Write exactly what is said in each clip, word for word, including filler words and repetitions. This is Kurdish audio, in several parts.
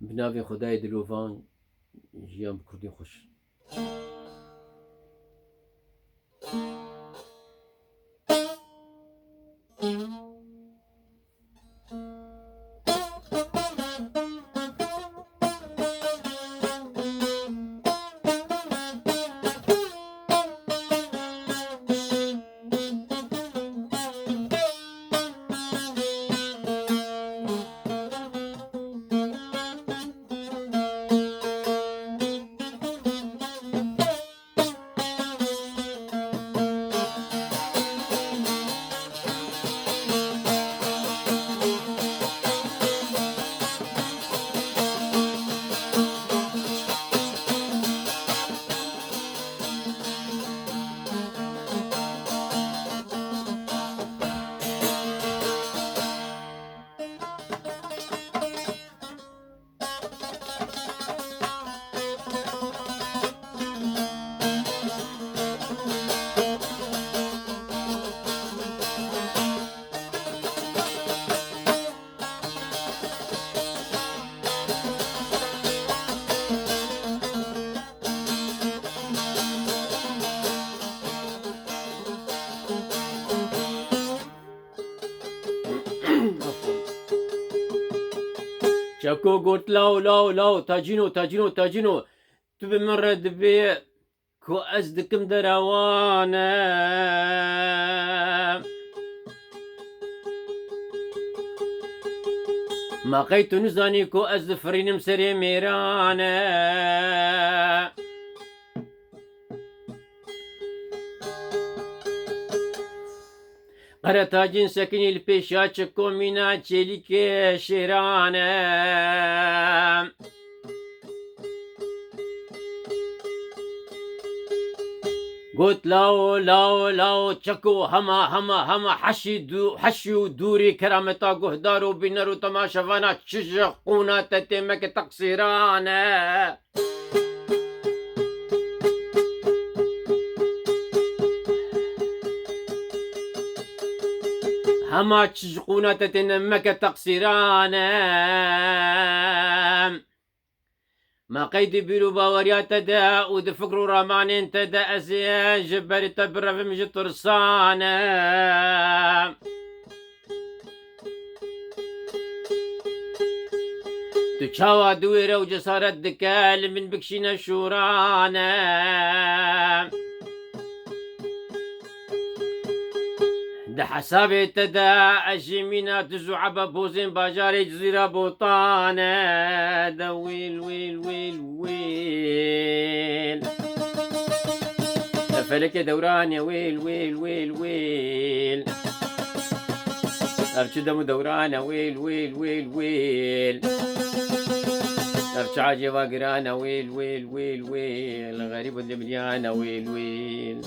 Bi navê Xwedayê dilovan, jiyan bi kurdî xweş. Çeko got, "Law, law, law, tacîno, tacîno, tacîno. Tu bi min re dibê ku ez dikim derewane." Ma qey tu nizanî ku ez difirînim serê mêrane? Qeretacîn sekinî li pêşiya çeko mîna çêlîkê şêran e. Got, "Lawo, lawo, lawo, çeko hema, hema, hema heşî dû-, heşî û dûrî kerameta guhdar û bîner û temaşevana çi ji qûna te tê meke teqsîran e." Hema çi ji qûna te têne meke teqsîran e. Ma qey di bîr û baweriya te de û di fikr û ramanên te de ez ê ji berî te birevim ji tirsan e. Tu çawa diwêre û cesaret dike li min bikişîne şûrane? Di hesabê te de ez jî mîna diz û eba bozên bajarê Cizîra Botan e. De wêl, wêl, wêl, wêl. Ev felekê dewran e, wêl, wêl, wêl, wêl. Ev çi dem û dewran e, wêl, wêl, wêl, wêl. Ev çi ecêba giran e, wêl, wêl, wêl, wêl. Xerîb û dimriyan e, wêl, wêl.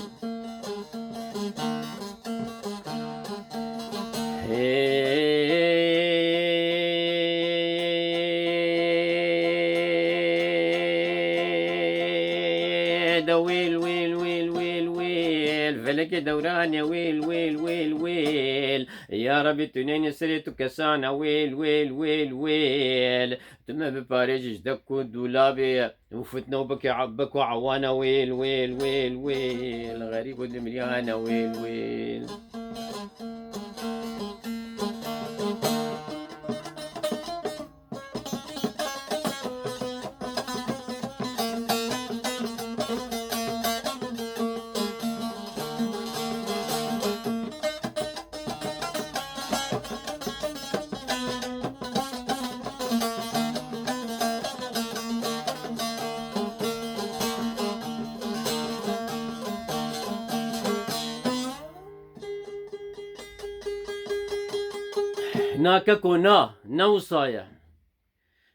Hê de wêl, wêl, wêl, wêl, wêl. Felekê dewran e, wêl, wêl, wêl, wêl. Ya Rebî, tu neyne serê tu kesana, wêl, wêl, wêl, wêl. Tu me biparêz ji dek û dûlabê û fitne û bike, beko ewana, wêl, wêl, wêl, wêl. Xerîb û dimriyane, wêl, wêl. Na keko na, ne wisa ye.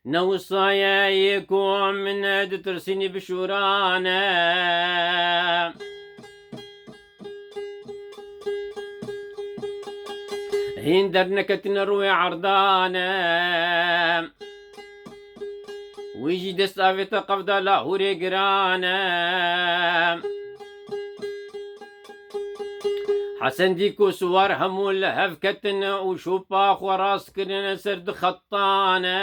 Ne wisa ye yê ku min ditirsînî bişûrane. Hîn derneketine rûyê erdane. Wî jî dest avête qevda lahûrê girane. Hesen dî ku siwar hemû li hev ketin û şopa xwe rast kirine ser di xetane.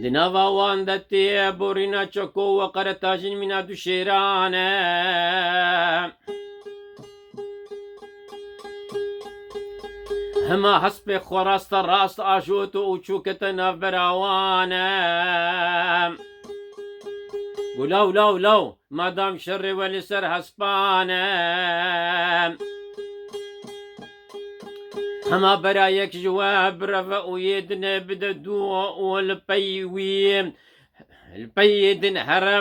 Di nava wan de tê borîna çeko û qeretajîn mîna du şêran e. Hema hespê xwe raste rast ajot û çû kete navbera wan e. Û law, law, law, madam şerê we li ser hespan e. Hema bera yek ji we bireve û yê dinê bide du û li pey wî, li pey yê din here.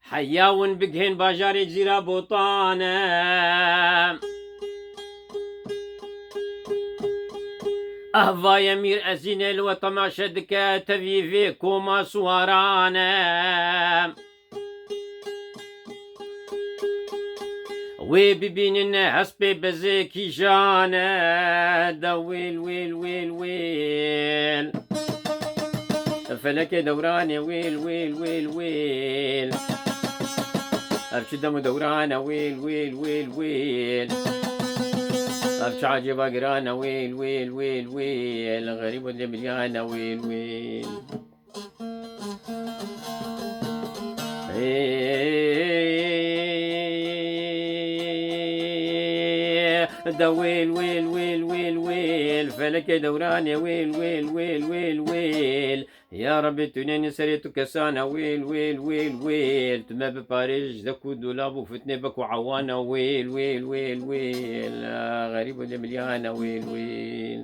Heya win bigihên bajarê Cîra Botan e. Ahvaye Mîr Ezînê li we temaşe dike, tevî vê koma siwaran e. Wê bibînin hespê bezê kîjan e, de wêl, wêl, wêl, wêl. Felekê dewran e, wêl, wêl, wêl, wêl. Ev çi dem û dewran e, wêl, wêl, wêl, wêl. Ev çi ecêba giran e, wêl, wêl, wêl, wêl. Xerîb û demiriyan e, wêl, wêl. De wêl, wêl, wêl, wêl, wêl. Felekê dewranê wêl, wêl, wêl, wêl, wêl. Ya Rebbi, tu nênî serê tu kesana wêl, wêl, wêl, wêl. Tu me biparêz ji dek û dolav û fitnê bek û ewana wêl, wêl, wêl, wêl. Xerîb û demiliyana wêl, wêl.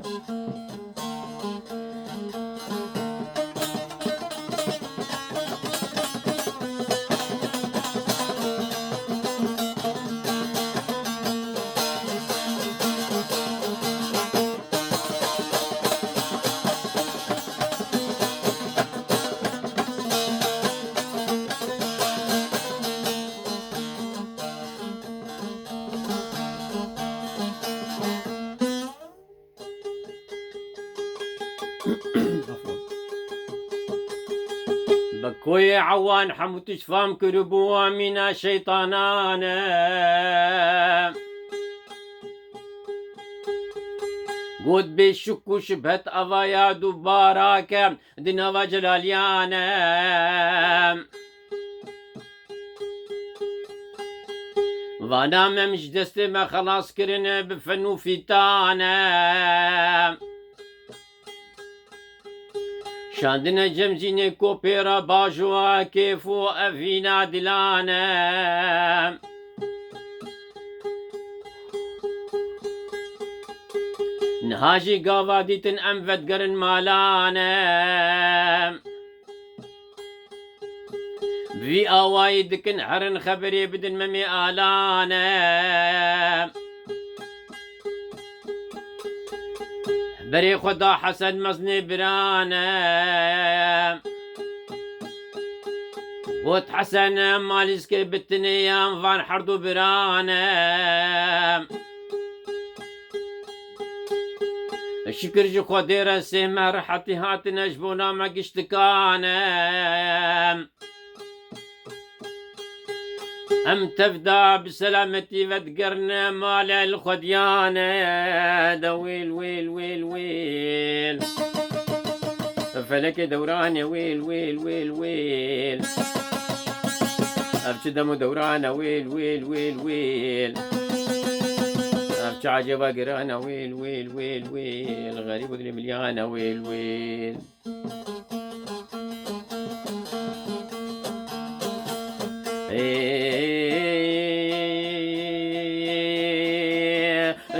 Bi koyê ewan hemû tişt fam kiribû, amîna şeytanan e. Got bê şik û şibhet avaya dubara ke di nava celaliyan e. Vana me min ji destê me xelas kirine bi fen û fîtan e. Şandine cem zînê kopê re bajo kêf û evîna dilan e. Niha jî gava dîtin em vedigerin malan e. Bi vî awayî dikin herin xeberê bidin memê alan e. Berê xwe da Hesen meznê biran e. Got Hesen malîskê bi tinêyan van herdu biran e. Şikir ji Xwedê re sê meh rehetî hatine ji bona me giştikan e. Em tev da bi selametî vedigerine male li xwediyane de wêl, wêl, wêl, wêl. Felekê dewrane wêl, wêl, wêl, wêl. Ev çi dem û dewran e wêl, wêl, wêl, wêl. Ev çi ecêba giran e wêl, wêl, wêl, wêl. Xerîb û dilê milyan e wêl, wêl. Ê,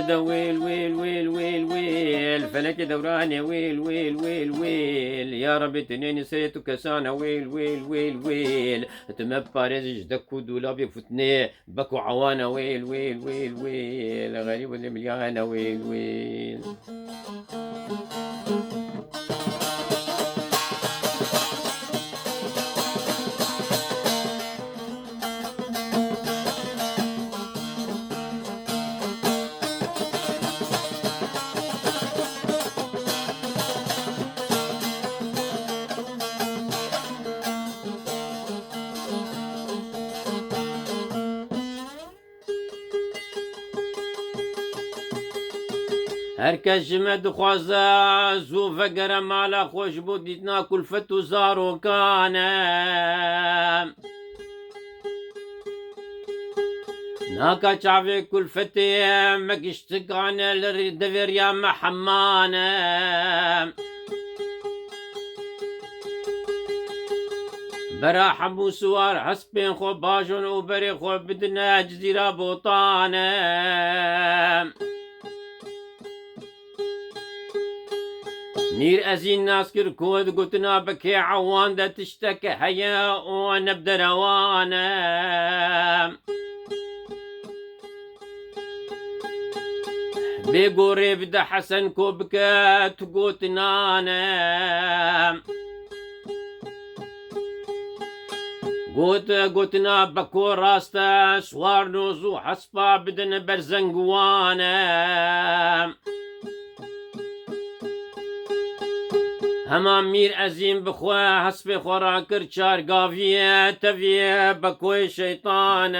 de wêl, wêl, wêl, wêl, wêl. Felekê dewran e wêl, wêl, wêl, wêl. Ya Rebî, tu nênî serê tu kesan e wêl, wêl, wêl, wêl. Tu me biparêzî ji dek û dolabê fitnê, bek û ewana wêl, wêl, wêl, wêl. Xerîb û dilê milyan e wêl, wêl. Her kes ji me dixwaze zû vegere mala xwe ji bo dîtina kulfet û zarokan e. Naka çavê kulfetê me giştikan e, li rê-, devêriya me heman e. Bera hemû siwar hespên xwe bajon û berê xwe bidine Cizîra Botan e. Mîr Ezîn nas kir ku di gotina Bekê Ewan de tiştek heye û ne bi derewan e. Bê gorê bide Hesen ku bike tu gotinan e. Got, gotina Beko rast e, siwar noz û hespa bidin berzenguwan e. Hema Mîr Ezîn bi xwe hespê xwe rakir çar gaviyê tevî Bekoyê şeytan e.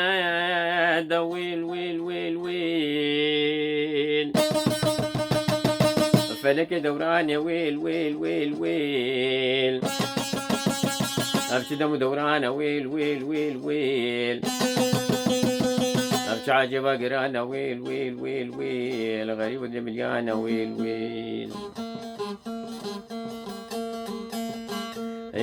De wêl, wêl, wêl, wêl. Felekê dewranê wêl, wêl, wêl, wêl. Ev çi dem û dewran e wêl, wêl, wêl, wêl. Ev çi ecêba giran e wêl, wêl, wêl, wêl. Xerîb û dilê milyan e wêl, wêl. Ê,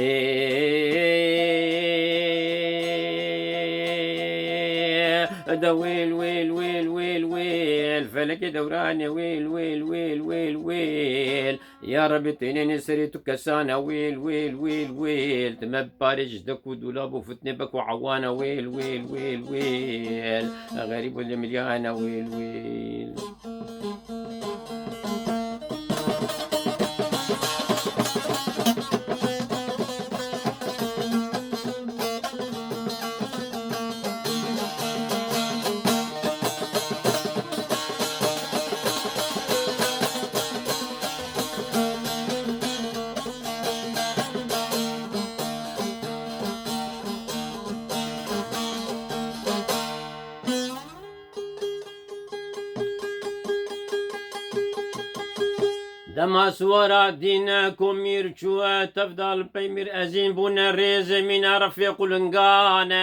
de wêl, wêl, wêl, wêl, wêl. Felekê dewran e wêl, wêl, wêl, wêl, wêl. Ya Rebî, tênê nê serê tu kesan e wêl, wêl, wêl, wêl. Tu me biparêz ji dek û dûlab û fitnê bek û ewan e wêl, wêl, wêl, wêl. Xerîb û dilê milyan e wêl, wêl. Dema siwara dîn ku Mîr çû, tev da li pey Mîr Ezîn bûne rêzê mîna refê qulingan e.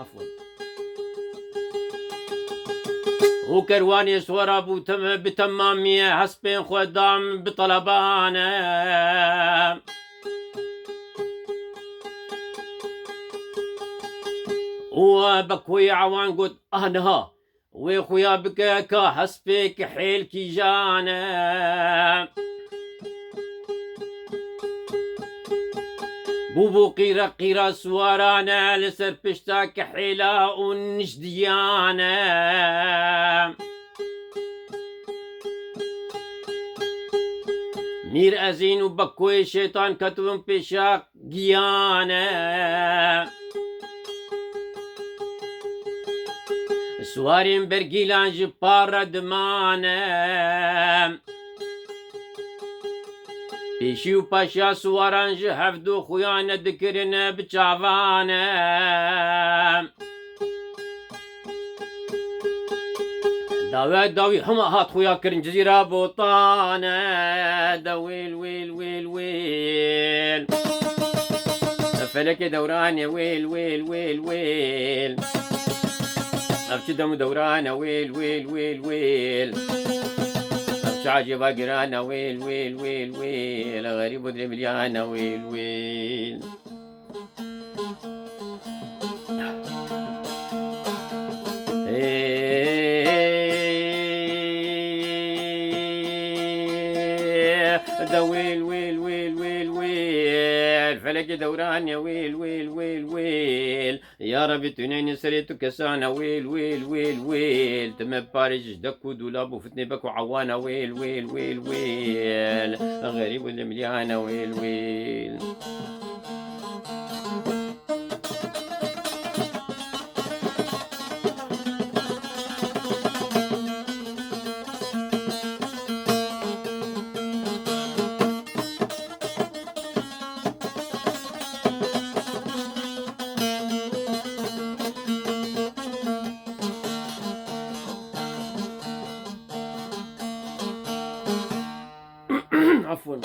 Afwan. Û kerwanê siwara bû tem-, bi temamî hespên xwe dan bi teleban e. Û Bekoyê Ewan got, ah niha, wê xuya bike ka hespê kihêl kîjan e. Bûbû qîre qîra siwaran e, li ser pişta kihêla û nijdiyan e. Mîr Ezîn û Bekoyê Şeytan ketibin pêşa giyan e. Siwarên bergîlan ji par re diman e. Pêşî û paşiya siwaran ji hevdu xuya nedikirin bi çavan e. Dawe dawî hema hat xuya kirin Cizîra Botan e. De wêl, wêl, wêl, wêl. Felekê dewran e wêl, wêl, wêl, wêl. Ev çi dem û dewran e wêl, wêl, wêl, wêl. Ev çi ecêba giran e wêl, wêl, wêl, wêl. Xerîb û dilê milyan e wêl, wêl. De wêl, wêl, wêl, wêl, wêl. Felekê dewran e wêl, wêl, wêl, wêl. Ya Rebî, tu neyne serê tu kesan e wêl, wêl, wêl, wêl. Tu me parêz ji dek û dûlab û fitnê bek û ewan e wêl, wêl, wêl, wêl. Xerîb û dilê milyan e wêl, wêl. Efûn.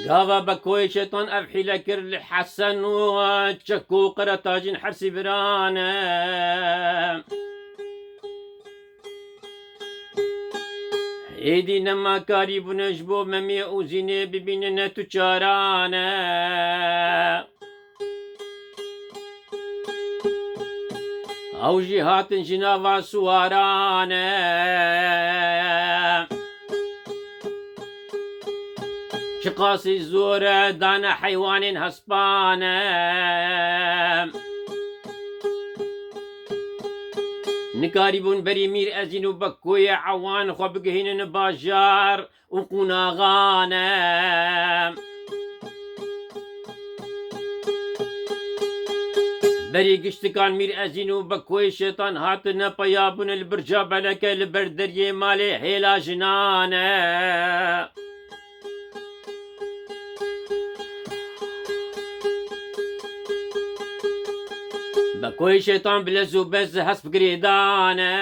Gava Bekoyê Şeytan ev hîle kir li Hesen û Çeko Qeretacîn hersî birane. Êdî nema karî bûne ji bo Memê û Zînê bibînine tu çarane. Ew jî hatin ji nava siwaran e. Çiqasî zor e, dane heywanên hespan e. Nikarîbûn berî Mîr Ezîn û Bekoyê Ewan xwe bigihînin bajar û qûnaxan e. Berî giştikan Mîr Ezîn û Bekoyê Şêtan hatine peya bûne li birca beleke li ber deriyê malê hêla jinan e. Bekoyê Şêtan bi lez û bez hesp girêdan e.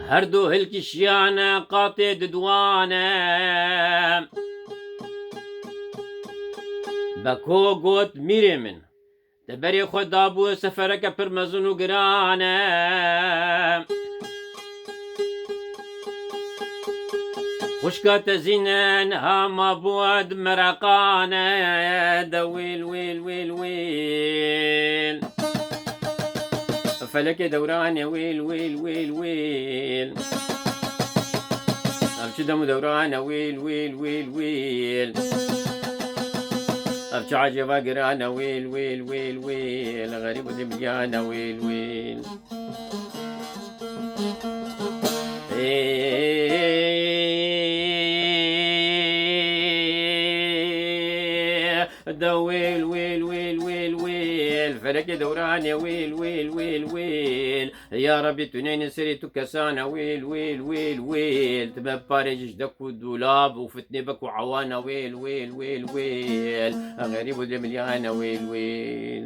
Her du hilkişiyane qatê diduane. Beko got, Mîrê min, te berê xwe dabû sefereke pir mezin û giran e. Xwişka te Zîne niha mabû di meraqan e. De wêl, wêl, wêl, wêl. Felekê dewran e, wêl, wêl, wêl, wêl. Ev çi dem û dewran e, wêl, wêl, wêl, wêl. Ev çi ecêba giran e, wêl, wêl, wêl, wêl. Xerîb û dimilyan e, wêl, wêl. Ê, de wêl, wêl, wêl, wêl, wêl. Felekê dewran e, wêl, wêl, wêl, wêl. Ya Rebî, tu neyne serê tu kesan e, wêl, wêl, wêl, wêl. Tu me biparêz ji dek û dolab û fitnê bek û ewan e, wêl, wêl, wêl, wêl. Xerîb û dimilyan e, wêl, wêl.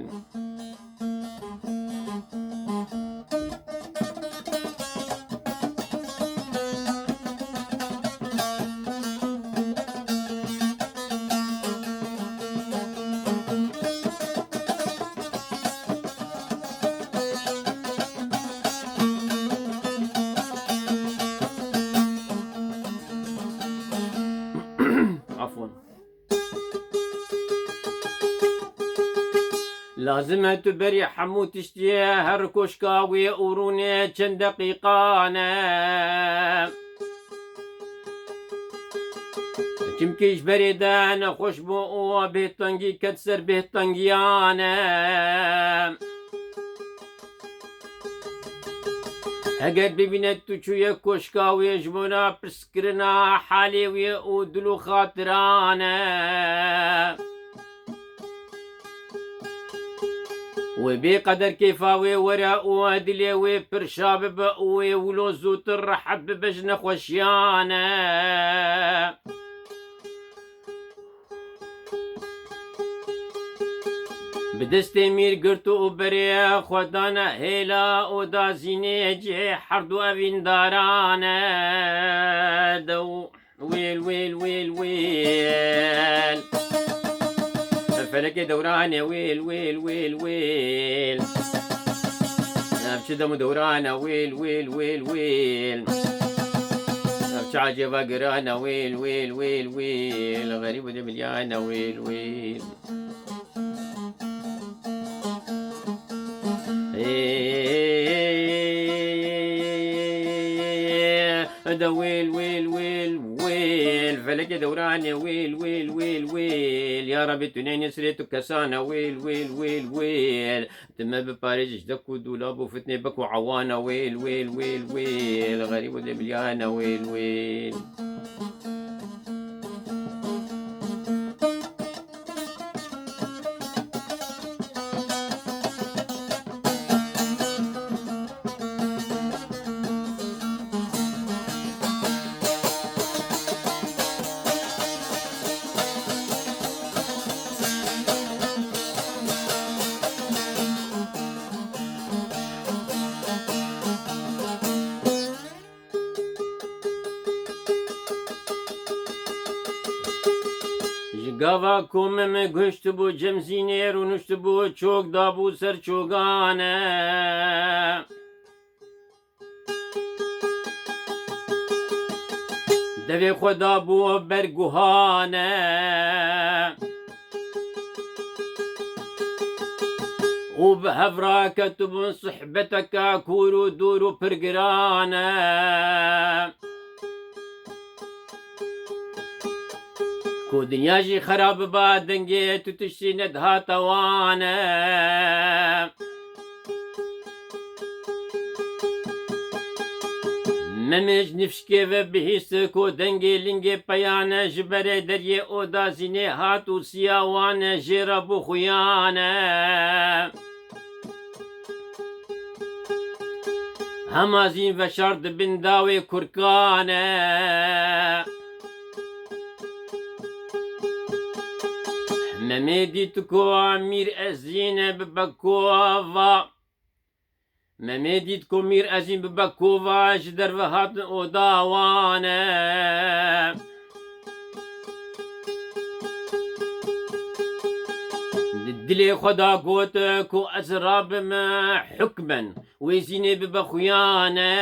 Afwan. Lazim e tu berî hemû tiştiyê her koşka wê û rûnê çend deqîqan e. Çimkî ji berê de nexweş bû û bêhtengî ket ser bêhtengiyan e. Heger bibîne tu çûye koşka wê, ji bona pirskirina halê wê û dil û xatiran e. Wê bê qeder kêfa wê were û dilê wê pir şa bibe û wê wilo zûtir rehet bibe ji nexweşiyan e. Bi destê mîr girt û berê xwe dane hêla û da Zînê cihê herdu evîndaran e. Dew, wêl, wêl, wêl, wêl. Felekê dewran e, wêl, wêl, wêl, wêl. Ev çi dem û dewran e, wêl, wêl, wêl, wêl. Ev çi ecêba giran e, wêl, wêl, wêl, wêl. Xerîb û dimilyan e, wêl, wêl. Ê, de wêl, wêl, wêl, wêl. Felekê dewran e, wêl, wêl, wêl, wêl. Ya Rebî, tu neyne serê tu kesan e, wêl, wêl, wêl, wêl. Tu me biparêz ji dek û dolab û fitnê bek û ewan e, wêl, wêl, wêl, wêl. Xerîb û dimilyan e, wêl, wêl. Gava ku Mim guhiştibû cem zînê, rûniştibû çok dabû ser çogane. Devê xwe dabû ber guhane. Û bi hev re ketibûn suhbeteke kûr û dûr û pir giran e. Ku dinya jî xera biba, dengê tu tiştî nedihate wan e. Memê ji nifşkê ve bihîst ku dengê lingê peyane ji berê deriyê oda zînê hat û siya wan e, jê re bû xuyane. Hema zîn veşart di bin dawê kurkan e. Memê dît ku Mîr Ezîn bi bekova. Memê dît ku Mîr Ezîn bi bekova ji derve hatin oda wan e. Di dilê xwe de got ku ez rabim hukmen, wê zînê bibe xuyane.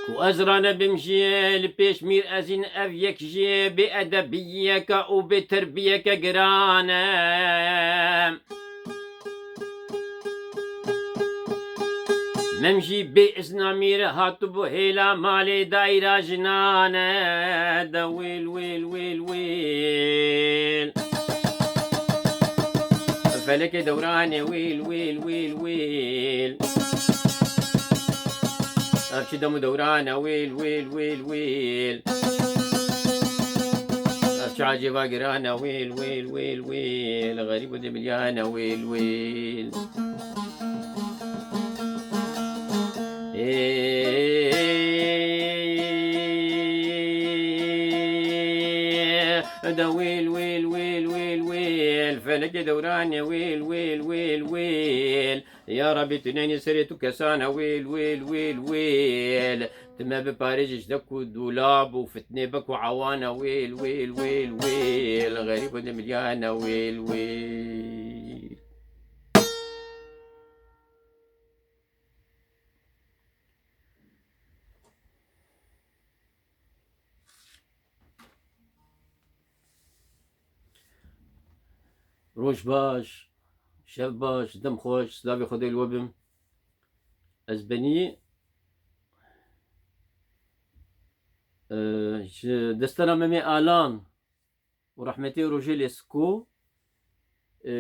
Ku ez ranebim jî li pêş Mîr Ezîn, ev yek jî bêedebiyeke û bêterbiyeke giran e. Mem jî bê izna Mîr hatibû hêla malê dayra jinan e. De wêl, wêl, wêl, wêl. Felekê dewran e, wêl, wêl, wêl, wêl. Ev çi dem û dewran e, wêl, wêl, wêl, wêl. Ev çi ecêba giran e, wêl, wêl, wêl, wêl. Xerîb û dimilyan e, wêl, wêl. Ê, de wêl, wêl, wêl, wêl, wêl. Felekê dewran e, wêl, wêl, wêl, wêl. Ya Rebî, tu nenî serê tu kesan e, wêl, wêl, wêl, wêl. Tu me biparêz ji dek û dolab û fitnê bek û ewan e, wêl, wêl, wêl, wêl. Xerîb û dimilyan e, wêl, wêl. Roj baş, şev baş, dem xweş, silavê Xwedê li we bim. Ez benî, e, ji destera Memê Alan û rehmetê Rojê Lêsko, e,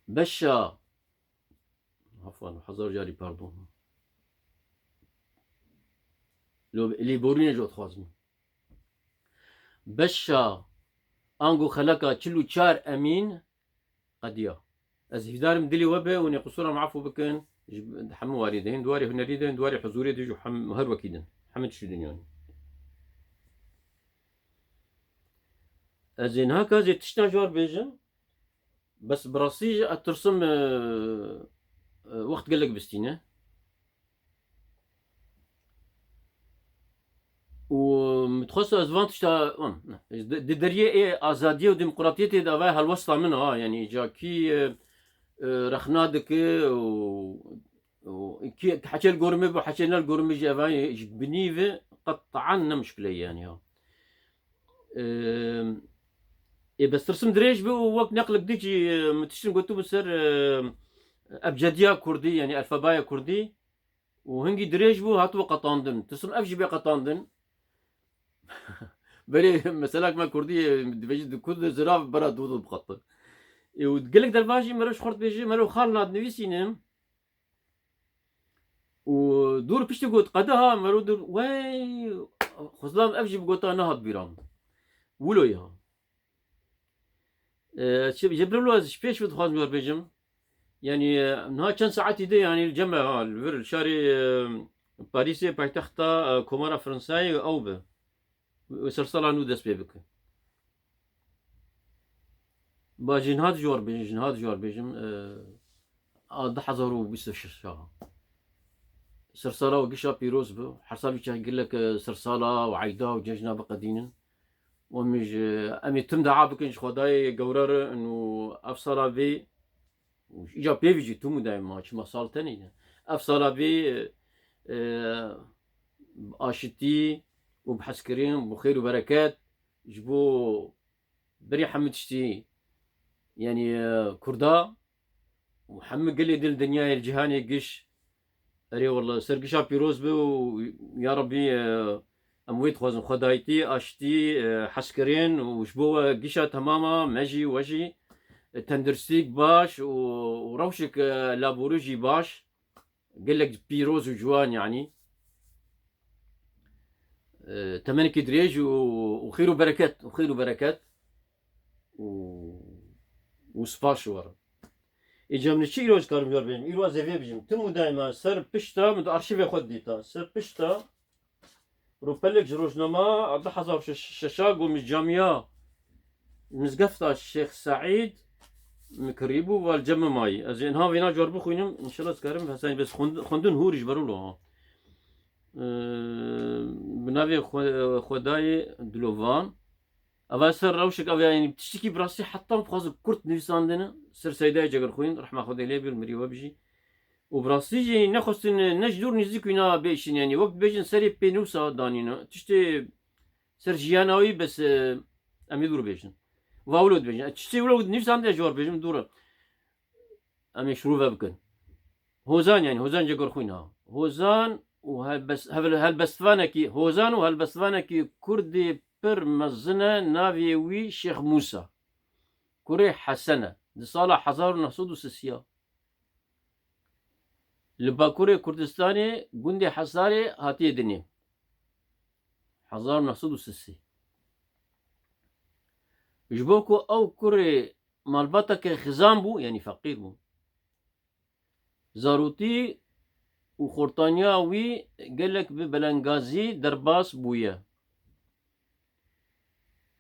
beşa, afwan, hezar carî pardon. Lo, lêborînê ji we dixwazim. Beşa ango xeleka çil û çar Emîn qediya. Ez hîvdarim dilê we be û nê qisûra min efû bikin. Ji hemû warî de, hîn di warê hunerî de, hîn di warê huzûrê de jî hem her wekî din. Hemî tiştî dinyayê. Ez ê niha ka zê tiştan ji we re bêjim. Bes bi rastî jî ez tirsim, e, e, wext gelek bistîne. Û min dixwest ez van tişta, van, di, di deriyê ê azadiyê û demokratiyetê de ava helwesta min a, yanî ca kî, e, e, rexna dike û, û kî heçel gormê bi heçel nel gormê jî eva ji binî ve qet'an ne mişkile ye yanî ya. E, ê bes tirsim dirêj bi û wek neqlik dî jî, e, min tiştin gotibû ser, e, ebcediya kurdî, yanî alfabaya kurdî. Û hingî dirêj bû, hatibû qetandin. Tirsim ev jî bê qetandin. Berê mesela me kurdî, e, dibêjin di kurd zirav bera dû dû biqetin. E, û gelek derva jî meriv ji xwe re dibêje, meriv xal na dinivîsînim. Û dûr piştî got, qede ha, meriv dûr, wey, xwezlam ev jî bigota nehat bîra min. Wilo ya. E, çi, ji ber wilo ez ji pêş ve dixwazim we bêjim. Yanî, e, niha çend saetî de, yanî, li cem me, ha, li vir, li şarê, e, Parîsê, paytexta, e, Komara Fransayê ew be. Wê sersala nû dest pê bike. Ba ji niha ji we re bêjim, ji niha ji we re bêjim, e, a du hezar û bîst û şeş a. Sersala û gişa pîroz bi. Her sal vî çax gelek, e, sersala û eyda û cejna biqedînin. Û em ji, em ê tim dua bikin ji Xwedayê gewre re û ev sala vê, û îca pê vî jî tim û daîma, çima sal tenê ye. Ev sala vê, e, e, aşitî û bi hezkirin, bi xêr û bereket ji bo berî hemû tiştî, yanî, e, Kurda û hemû gelê din dinyayê li cîhanê giş. Erê wele ser gişa pîroz be û ya Rebbî, e, em wê dixwazin xwedayîtî, aştî, e, hezkirin û ji bo we gişa temama me jî we jî, e, tenduristîk baş û, û rewşek, e, laborî jî baş. Gelek pîroz û ciwan, yanî. E, temenekî dirêj û, û xêr û bereket, û xêr û bereket û, û spas ji we re. Ê cem li çi îro ez karim car bêjim? Îro ez ê vê bijim. Tim û daîma ser pişta min di arşîvê xwe dîta. Ser pişta rûpelek ji rojnama a du hezar û şeş a got min camiya mizgefta Şêx Seîd min kirîbû, val cem min mayî. Ez ê niha vêna car bixwînim, înşallah ez karim Hesenî, bes xwend-, xwendin hûr ji ber wilo ha. Ee, bi navê Xwe-, Xwedayê dilovan. Eva ser rewşek, ev yanî tiştekî bi rastî heta bixwazin kurt nivîsandine, ser Seydayê Cegerxwîn, rehma Xwedê lê bî, mirî we bijî. Û bi rastî jî nexwestin ne ji dûr nêzîk wîna bêşin, yanî wek dibêjin serê pênûsa danîne. Tiştê ser jiyana wî bes, e, em ê dûr bêjin. Va wilo dibêjin. Tiştê wilo nivîsandine ji war bêjim dûr e. Em ê şirove bikin. Hozan, yanî Hozan Cegerxwîn ha. Hozan û helbes-, hevel-, helbestvanekî, Hozan û helbestvanekî Kurdê pir mezin e, navê wî Şêx Mûsa. Kurê Hesen e. Di sala hezar û neh sed û sisiya. Li Bakurê Kurdistanê gundê Hesarê hatiye dinê. Hezar û neh sed û sisî. Ji bo ku ew kurê malbateke xizan bû, yanî feqîr bû. Zarûtî û xortaniya wî gelek bi belengazî derbas bûye.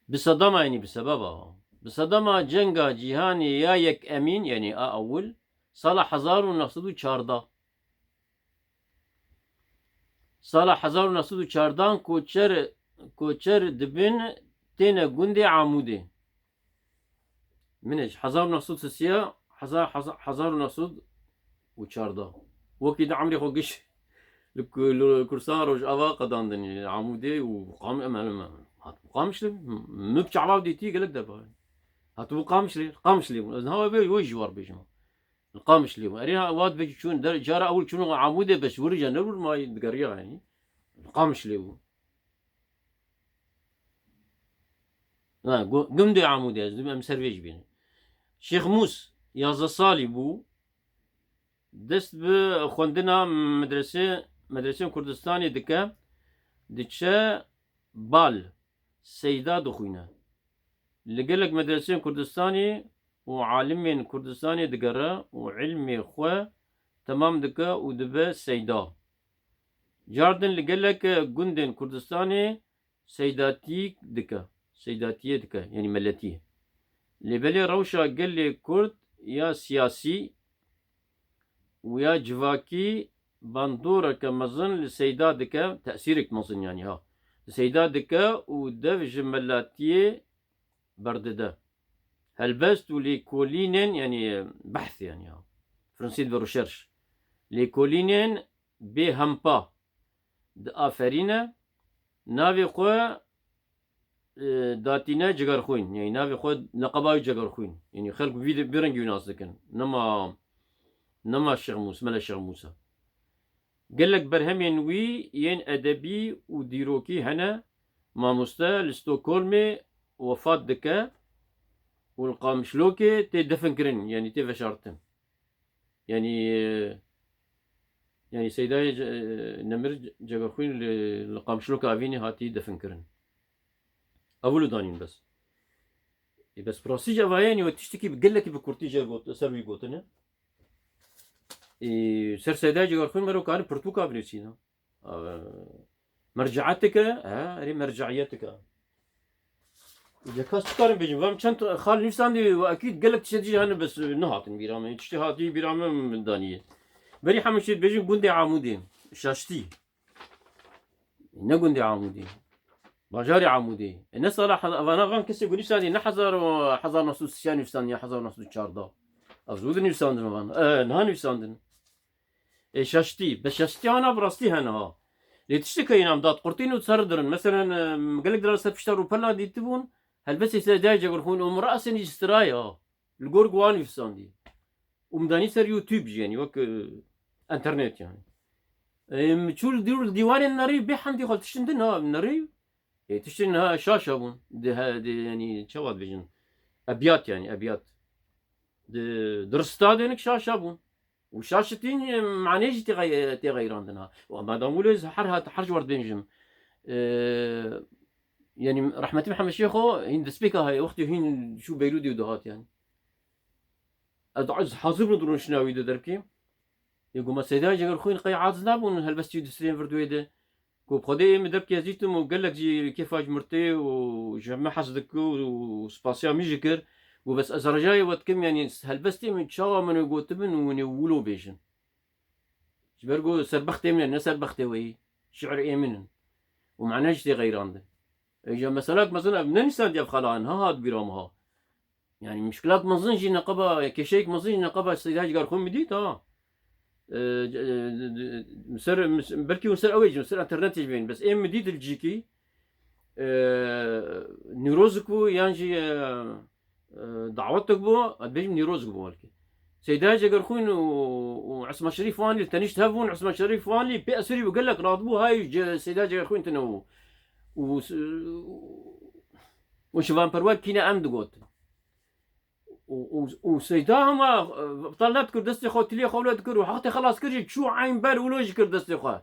Bi sedema, yanî bi sebeba, bi sedema cenga cîhanê ya yek emîn, yanî a ewil, sala hezar û neh sed û çardeh. Sala hezar û neh sed û çardeh koçer, koçer dibin têne gundê Amûdê. Min ji hezar û neh sed û sisiya hezar, hezar, hezar û neh sed û çardeh. Wekî di emrê xwe giş li ku-, li Kurdistan Rojava qedandin, Amûdê û Qam-, em, em, em, hat Qamişlê, min bi çavan dîtî gelek derba. Hat bû Qamişlê, Qamişlê bûn. Ez niha wê bê, wê ji war bêjim. Li Qamişlê bûn. Erê ha, wat bêjî çûn, der, cara ewil çûn Amûdê bes wirî ca nebûr ma digeriya, yanî. Li Qamişlê bûn. Ha, gu-, gundê Amûdê, ez dibim em ser vê jî bînin. Şêx Mûs, yazdeh salî bû, dest bi xwendina medresê, medresên Kurdistanê dike, diçe Bal, seyda dixwîne. Li gelek medresên Kurdistanê û alimên Kurdistanê digere û ilmê xwe temam dike û dibe seyda. Cardin li gelek gundên Kurdistanê seydatî dike, seydatiyê dike, yanî meletiyê. Lê belê rewşa gelê Kurd ya siyasî û ya civakî bandoreke mezin li seyda dike, tesîrek mezin yanî ha, li seyda dike û dev ji melatiyê berdide. Helbest û lêkolînên, yanî behs yanî ha, Fransî dibe recherche. Lêkolînên bêhempa diaferîne, navê xwe, e, datîne Cegerxwîn. Yanî navê xwe, leqeba wî Cegerxwîn. Yanî xelk vî de, vî rengî wî nas dikin. Nema, nema Şêx Mûs-, Mele Şêx Mûsa. Gelek berhemên wî yên edebî û dîrokî hene. Mamoste li Stockholmê wefat dike û li Qamişlokê tê definkirin, yanî tê veşartin. Yanî, e, yanî Seydayê Ce-, e, Nemir Ce-, Cegerxwîn li, li Qamişloka Evînê hatî definkirin. Ew li danîn bes. Ê, bes bi rastî jî ev aye, yanî we tiştekî bi gelekî bi kurtî jê got, ser wî gotine. Ê, ser Seydayê Cegerxwîn mero karin pirtûka binivîsîne. Ev, merceeteke, he, erê merceeteke. Cekas çi karim bêjim? Vam çend xal nivîsandî û ekîd gelek tiştê dî hene bes nehatin bîra min. Tiştê hatî bîra min daniyê. Berî hemû tiştê dibêjin gundê Amûdê. Şaştî. Ne gundê Amûdê. Bajarê Amûdê. E, ne sala heza-, evana van kesê ku nivîsandî ne hezar û, hezar neh sed û sî nivîsandî ya hezar neh sed û çardeh. Ev zû di nivîsandin van. E, niha nivîsandin. E, şaştî. Be şaştî ana bi rastî hene ha. Lê tiştek heyî nam dat qurtîn û ser dirin. Meselen, e, gelek diran ser pişta rûpela dîtibûn. Helbestê ser dayê cegerxwîn û min re'sên jî stiraya. Li gor ku wan nivîsandî. Û min danî ser YouTube jî, yanî wek, e, enternet yanî. E, min çû li dî-, dîwanên nerî bê hemdî xwe tiştin din ha, nerî. E, tiştin ha şaş hebûn. Di he-, di, yanî çawa dibêjin? Ebiyat yanî, ebiyat. Di, di ristadê nik şaş hebûn. Û şaşitîn, e, manê jî tê xey-, tê xeyrandin ha. Û madam wilo ez her hat, her ji war dibêjim. E, yanî rehmetî Mihemed Şêxo hîn destpêka heye, wextê hîn çû Beyrûdê û dihat yanî. Ez, ez hazir bûm di rûniştina wî de derkêm. Ê goma Seyda Cegerxwîn qey aciz nabûn helbestî di sirên vir di wê de. Ku bi Xwedê ê min derkê ez dîtim û gelek jî kêfa ji min tê û ji me hez dikir û spasiya min jî kir. Û bes ez ricayê we dikim, yanî helbestê min çawa min ê gotibin û hûn ê wilo bêjin. Ji ber ku serbextê min e, ne serbextê we yî. Şi'rê min in. Û mane jî tê xeyrandin. Îja meselak mezin ev ne nîsandiye ev xala, niha hat bîra min ha. Yanî mişkilak mezin jî neqeba, kêşeyek mezin jî neqeba Seyda Cigarxwîn min dît ha. E, e, ser, belkî hûn ser ew ê jî, ser enternetê jî bên. Bes ê min dît li cîkî, e, nîrozik bû yan jî, e, e, dawetek bû, ez dibêjim nîrozik bû belkî. Seyda Cegerxwîn û, û Esma Şerîf Wanlî tenîşt hev bûn, Esma Şerîf Wanlî pê esirî bû, gelek radibû, hay ce-, Seyda Cegerxwîn tune bû. Û, û Şivan Perwer kîne em digot. Û, û, û Seyda hema, e, tal nedikir, destê xwe tiliyê xwe wile dikir û hextê xelas kir jî çû eyn ber wilo jî kir destê xwe.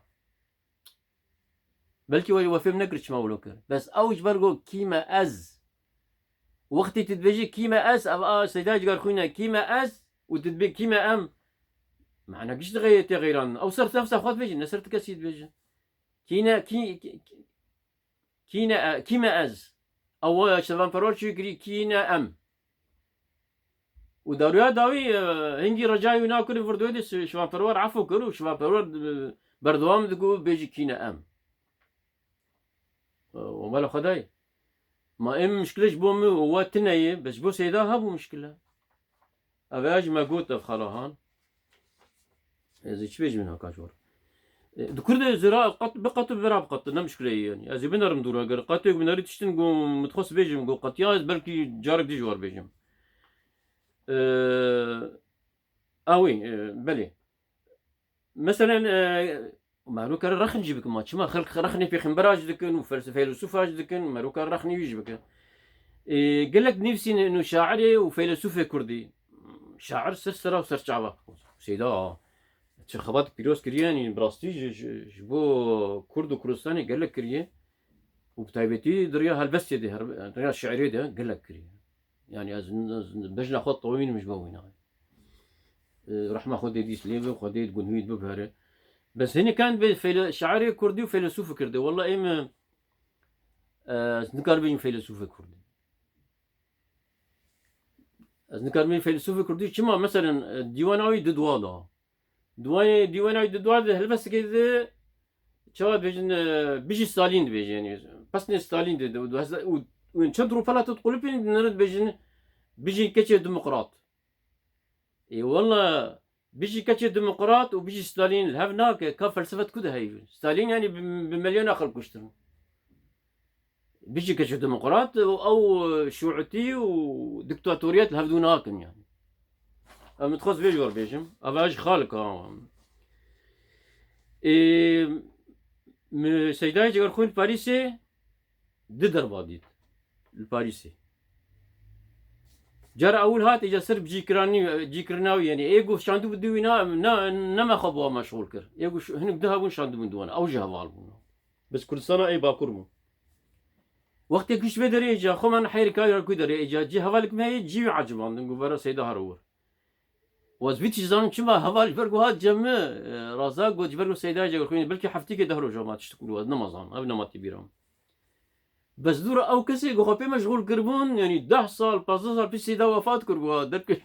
Belkî we, we fêm nekir çima wilo kir. Bes ew ji ber got kî me ez. Wextê tu dibêjî kî me ez, ev a Seyda Cigarxwîn e, kî me ez û tu dibê kî me em. Mana giş dixeyê tê xeyran. Ew ser nefsa xwe dibêjin, ne ser ti kesî dibêjin. Kî ne, kî, kî, kî ne, kî me ez. Ew, e, Şivan Perwer çi kirî, kî ne em. Û dawiya dawî, e, hingî recayê wî nakir vir di wê de Şi-, Şivan Perwer efû kir û Şivan Perwer, e, berdewam dike û bêjî kî ne em. E, û mala Xwedayê. Ma êm mişkile ji bo min û we tune ye, bes ji bo Seyda hebû mişkile. Ev ê jî me got ev xalahan. Ez ê çi bêjim haka ji war. E, di Kurdê zira qet, bi qet û bira bi qet, ne mişkile ye yanî. Ez ê binerim dûra, ger qetê ku binerî tiştin ku min dixwest bêjim, ku qetiya ez belkî carek dî ji war bêjim. E, ewê, e, belê. Meselen, e, merokere rexn jî bikin, ma çima xelk rexnê pêxembera jî dikin û felsefeylesûfa jî dikin, merokere rexnê wî jî bikin. E, gelek nivîsîn û şairê û feylesûfê kurdî. Şair ser sera û ser çava. Seyda, çi xebat pîroz kiriye, yanî bi rastî ji, ji, ji bo Kurd û Kurdistanê gelek kiriye. Û bi taybetî di riya helbestê de, her, riya şiirê de gelek kiriye. Yanî ez, ez bejna xwe tewînim ji bo wîna. E, rehma Xwedê dîs lê be, Xwedê di gunhûyî bibere. Bes hinek kan be feyle-, şairê kurdî û feylesûfê kurdî. Walla êm, e, ez nikarim bêjim feylesûfê kurdî. Ez nikarim bêjim feylesûfê kurdî. Çima? Meselen, e, dîwana wî di dua da. Duayê, dîwana wî di dua de helbestekê de çawa dibêjin, e, bijî Stalîn dibêje, yanî pesnê Stalîn de, de, û, û çend rûpela tu diqulipîn, dinêrin dibêjin, bijî keçê demokrat. Ê wela, bijî keçê demokrat û bijî Stalîn li hev nake, ka felsefe di ku de heye? Stalîn yanî bi, bi milyona xelk kuştin. Bijî keçê demokrat û ew şûitî û diktatoriyet li hev dû nakin yanî. Ev min dixwest vê ji we bêjim. Ev ji xalika. Ê, mi Seydayê Cegerxwîn Parîsê di derva dît. Li Parîsê. Cara ewil hat, îca ser bi cîkiranî, cîkirina wî, yanî ê ku şandibû dû wî na, na, ne me xwe bi wan meşxûl kir. Ê ku ş-, hinek di hebûn şandibûn di wan. Ew jî heval bûn. Bes Kurdistana ê Bakur bû. Wextê ku ji vê derê îca, xwe me nehêrî ka ya ku derê îca, cî hevalek me heye, cî wî ecibandin, ku vera Seyda haro wir. Û ez vî tişt zanim çima heval ji ber ku hat cem min, e, raza got ji ber ku Seyda Cegerxwîn, belkî heftîkê deh roj ma tişt ku ez nema zanim, ev nema tê bîra min. Bes dûr ew kesê ku xwe pê meşxûl kiribûn, yanî deh sal, pazdeh sal piştî Seyda wefat kir, ku derke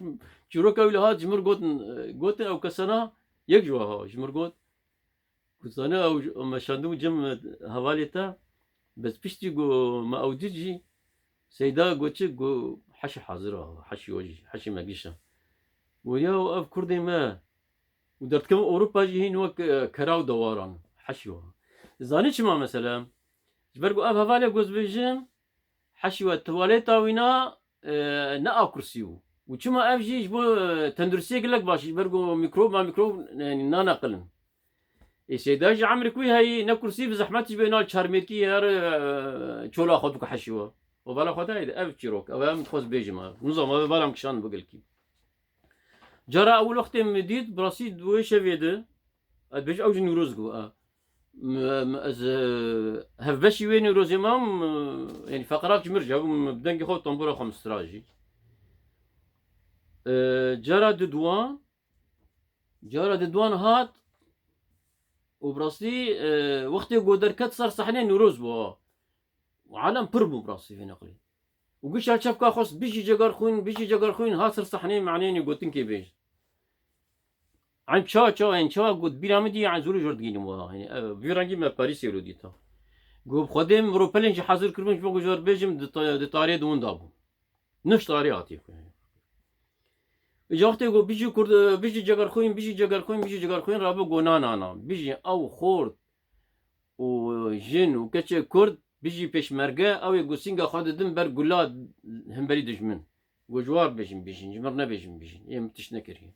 çîroka wî li hat ji mir gotin, e, gotin ew kesana, yek ji we ha, ji mir got, ku Zanî ew, me şandibû cem hevalê te, bes piştî ku me ew dît jî, Seyda got çi, got, "Heşî hazir a, heşî we jî, heşî me giş a." Got, "Ya ev kurdê me û derdikevin Ewropa jî hîn wek, e, kera û dewaran, heşî we." Zanî çima mesela? Ji ber ku ev hevalê ku ez dibêjim, heşî we tuwaleta wîna, e, ne a kursî bû. Û çima ev jî ji bo, e, tenduristiyê gelek baş, ji ber ku mîkrob ma mîkrob, e, naneqilin. Ê Seyda jî emrik wî heyî, ne kursî bi zehmet jî bê nal çarmêrkî her, e, çola xwe dike heşî we. Û bala xwe dayê de ev çîrok, ev em dixwest bêjim ev. Nizam ev bala min kişand bi gelkî. Cara ewil wextê min dît, bi rastî di wê şevê de, ez dibêjim ew jî Newroz bû, e. M-, m-, ez, e, hevbeşî wê Newrozê mam, e, yanî feqerak ji mir jî, bi dengê xwe, tembûra xwe min stira jî. E, cara diduan, cara diduan hat û bi rastî, e, wextê ku derket ser sehnê Newroz bû, ha. Û alem pir bû bi rastî vê neqlê. Û gişa çepka xwest, "Bijî Cegarxwîn, bijî Cegarxwîn", hat ser sehnê, maneyê gotinkê bêjin. Em ça, ça, em ça got, bîra min dî, em zûrî jor digînim wela. Yanî, ev, vî rengî me Parîsê wilo dîta. Got, "Xwedê min ropelên jî hazir kiribin, ji bo ku jor bêjim, di ta-, di tarê di winda bû." Niş tarê hatiye xwe. Îca wextê got, "Bijî Kurd, bijî Cegarxwîn, bijî Cegarxwîn, bijî Cegarxwîn", rabe got, "Na, na, na. Bijî ew xort û jin û keçê Kurd, bijî pêşmerge, ew ê ku sînga xwe didin ber gula hemberî dijmin." Got, "Ji war bêjin bijîn, ji mir nebêjin bijîn. Ê min tişt nekiriye."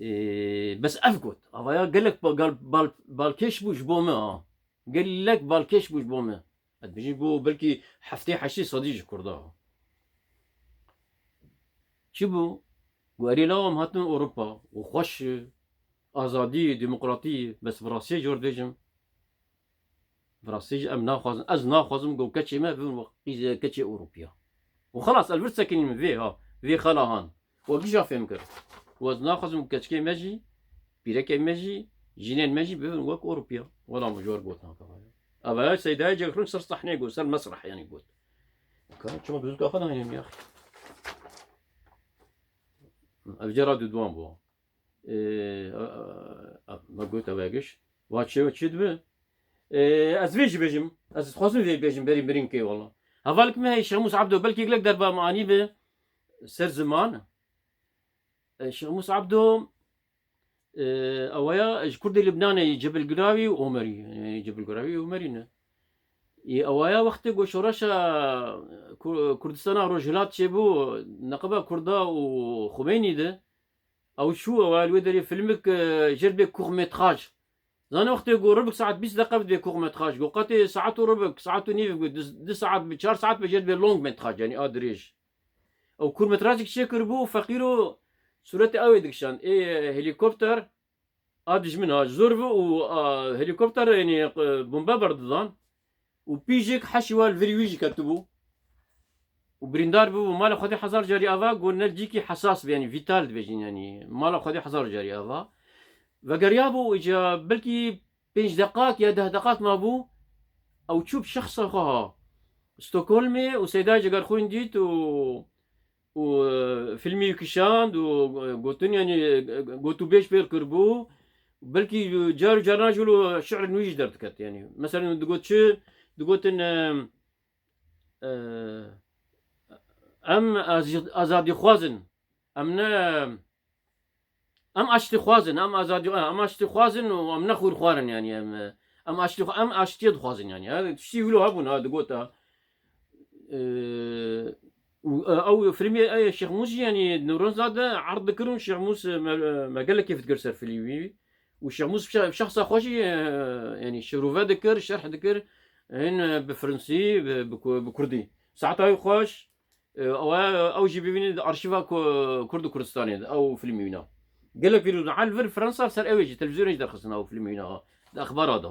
Ê, bes ev got. Avaya gelek ba-, gal-, bal-, balkêş bû ji bo me, ha. Gelek balkêş bû ji bo me. Ez dibêjim bû belkî heftê heştê sedî ji Kurda. Çi bû? Got, "Erê lawa, em hatin Ewropa û xweş, azadî, demokratî, bes bi rastiyê jor dibêjim. Bi rastiyê jî em naxwazin, ez naxwazim ku keçê me bibin wek qîzê keçê Ewropiya." Û xelas, ez vir sekinînim vê, ha, vê xela han. Û gîja fêm kir. Û ez naxwazim ku keçikê me jî, pîrekê me jî, jinên me jî bibin wek Ewropiya. Wela min ji we re gotina kevaya. Ev e Seydayê Cegrûn ser sehnê got, ser mesreh yanî got. Ka çima bi zûka xwe nayînim ya? Ev cara duduan bû. Ê, a, a, a, me got ev e giş. Va çi, çi dibe? Ê, ez vê jî bêjim. Ez dixwazim vê bêjim berî mirin kê wela. Hevalek me heye Şemûs Ebdo, belkî gelek derba me anî bi ser ziman. Ê, Şemûs Ebdo, ê, ewaya ji Kurdê Libnanê yî, Cebil Girawî û Omerî. Yanî Cebil Girawî û Omerî ne. Ê, ewaya wextê ku şoreşa Ku-, Kurdistana Rojhilat çêbû, neqeba Kurda û Xumeynî de, ew çû, ew li wê derê filmik, e, jêr bê court métrage. Zanî wextê ku ribik saet bîst deqe bidê court métrage. Ku qetê saet û ribik, saet û nîv, ku du, du saet bi, çar saet bi jêr bê long métrage, yanî a dirêj. Ew court métrajek çêkiribû, feqîro sûretê ew ê dikişand. Ê, helîkopter, a dijmin ha, zor bi û, a, helîkopter, yanî, e, bombe berdidan û pîjek heşî wa li virî wî jî ketibû û birîndar bû. Mala Xwedê hezar carî ava, got ne cîkî hesas be, yanî vîtal dibêjin, yanî mala Xwedê hezar carî ava. Vegeriyabû îca belkî pênc deqak ya deh deqak mabû, ew çû bi şexsa xwe ha Stockholmê û Seyda Cegerxwîn dît û û, e, filmî kişand û, e, gotin, yanî, e, gotûbêj pêr kiribû. Belkî, e, car û caran jî wilo şi'rên wî jî derdiket, yanî. Meselen, digot çi? Digotin, e, e, em az-, azadîxwaz in. Em ne, em aştîxwaz in, em azadî, em aştîxwaz in û em ne xwîrxwar in, yanî, em, e, em aştî-, em aştiyê dixwazin, yanî. Ha, tiştî wilo hebûn, ha, digot, ha. Ee, û, e, ew filmê, e, Şêxmûs jî, yanî, Newroza de erd dikir û Şêxmûs, e, me, e, me gelek kêf dikir ser filmî wî. Û Şêxmûs bi şe-, bi şexsa xwe jî, e, yanî, şirove dikir, şerh dikir. Hin, e, bi firinsî, bi, bi ku-, bi kurdî. Saeta wî xweş, e, ew, e, ew jî bibînin di arşîva ku-, Kurd û Kurdistanê de, ew filmî wîna. Gelek vîrû hal vir Fransa ser ew ê jî, televîzyonê jî derxistin ew filmî wîna. Di exbara de.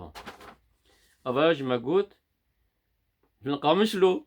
Ev e jî me got. Bin Qamişlo.